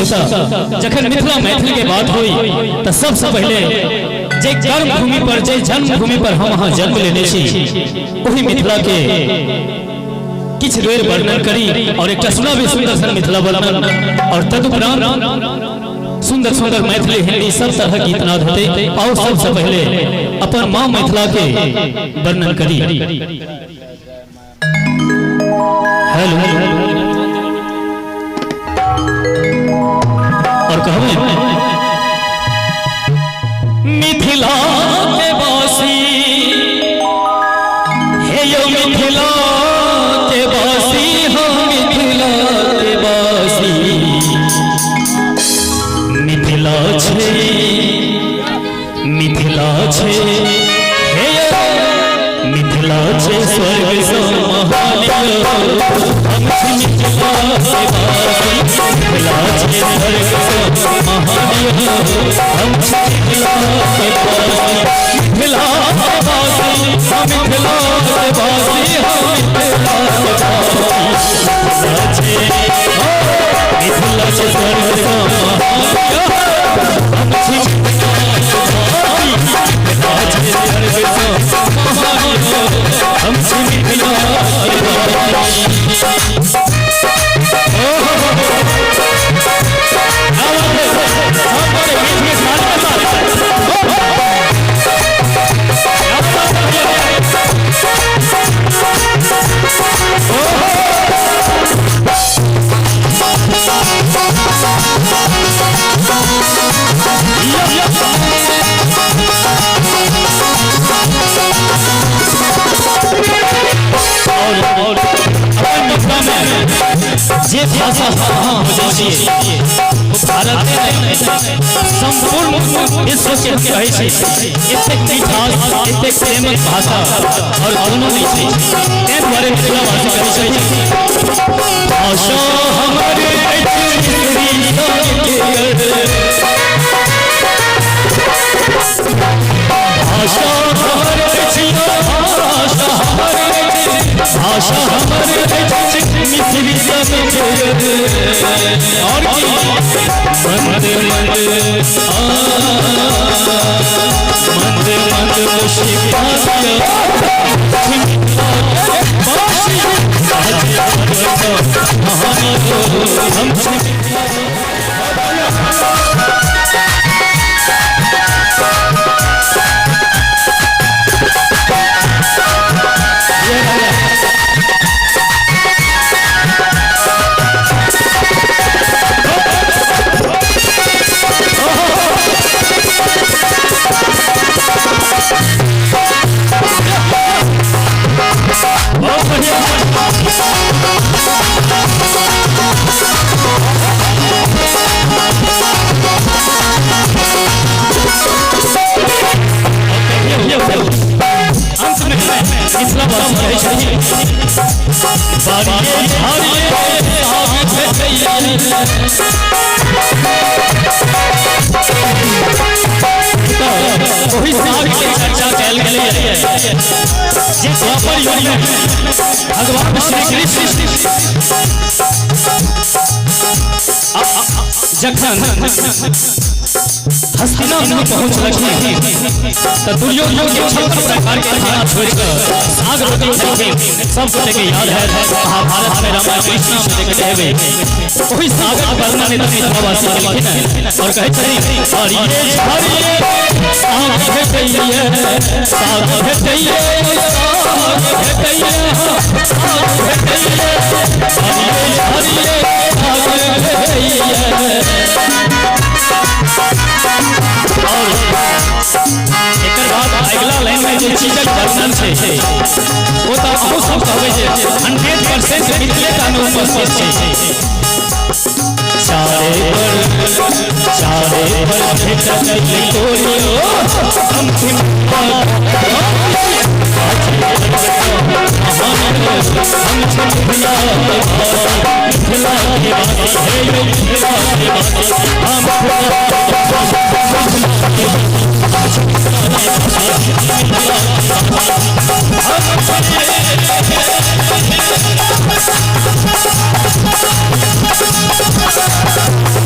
श्रोता, जखन मिथिला मैथिली के बात हुई तो सबसे पहले जे कर्म भूमि पर, जे जन्म भूमि पर हम अहाँ जन्म लेने छी, वही मिथिला के किछु बेर वर्णन करी और एकटा सुनाबी सुंदर सन मिथिला वर्णन और तदुपरांत सुंदर सुंदर मैथिली हिंदी सब तरह गीत नाद होते। और सबसे पहले अपन माँ मिथिला के वर्णन करी। हेलो, और कहबे मिथिला के वासी, हे यो मिथिला के वासी, हम मिथिला के वासी। मिथिला छै, मिथिला छै, हे यो मिथिला छै स्वर्ग सँ महान यो, हम छी मिथिला के वासी। मिथिला छै स्वर्ग सँ महान यो, हम छी मिथिला के वासी। मिथिला के वासी, हम मिथिला के वासी, हम मिथिला के वासी। मिथिला छै, मिथिला छै स्वर्ग सँ महान यो, हम छी मिथिला के वासी। मिथिला छै स्वर्ग सँ महान यो, हम छी मिथिला के वासी। ओ हो हो हो, क्या बात है! सब बोले बीच में ताली के साथ। ओ हो, क्या बात है! ओ हो। और अपन मिथिला में जे भाषा अहाँ बजै छियै, ओ भारते नहि, संपूर्ण विश्व के कहै छै, एतेक मिठास, एतेक प्रेमक भाषा और कोनो नहि छै। ताहि दुआरे मिथिलावासी कहै छथिन, भाषा हमर अछि मिश्री। भाषा हमर अछि, भाषा हमर अछि, भाषा हमर अछि मिश्री सन के। और की मंद मंद आ, मंद मंद मुस्कान बासी, हम। बहुत बढ़िया। अंत में मिथिलावासी कहै छथिन, बाड़िए झाड़िए साग भेटैए। तऽ ओहि साग के चर्चा कयल गेलैए जे द्वापर युग में भगवान श्री कृष्ण जखन हस्तिनापुर पहुँचलखिन तऽ दुर्योधन के 56 प्रकार के खाना छोड़ि कऽ साग रोटी खेलखिन। सब गोटे के याद है, महाभारत में, रामायण कृष्णा में देखने हेबै। ओहि सागक वर्णन एतऽ मिथिलावासी केलखिन हैं और कहै छथिन, हरिये झरिये साग भेटैये, साग भेटैये, साग भेटैये, साग भेटैये, हरिये झरिये साग भेटैये। और एकर बाद अगिला लाइन में जे चीजक वर्णन छै, ओ तऽ अहूँ सब कहबै जे 100% मिथिले टा मे उपस्थित छै। चारे पर, चारे पर भेटत तिलकोरियो, हम छी हम छी मिथिला के वासी, मिथिला के वासी, हे यो मिथिला के वासी, हम मिथिला के वासी, मिथिला के वासी, मिथिला के वासी, हम।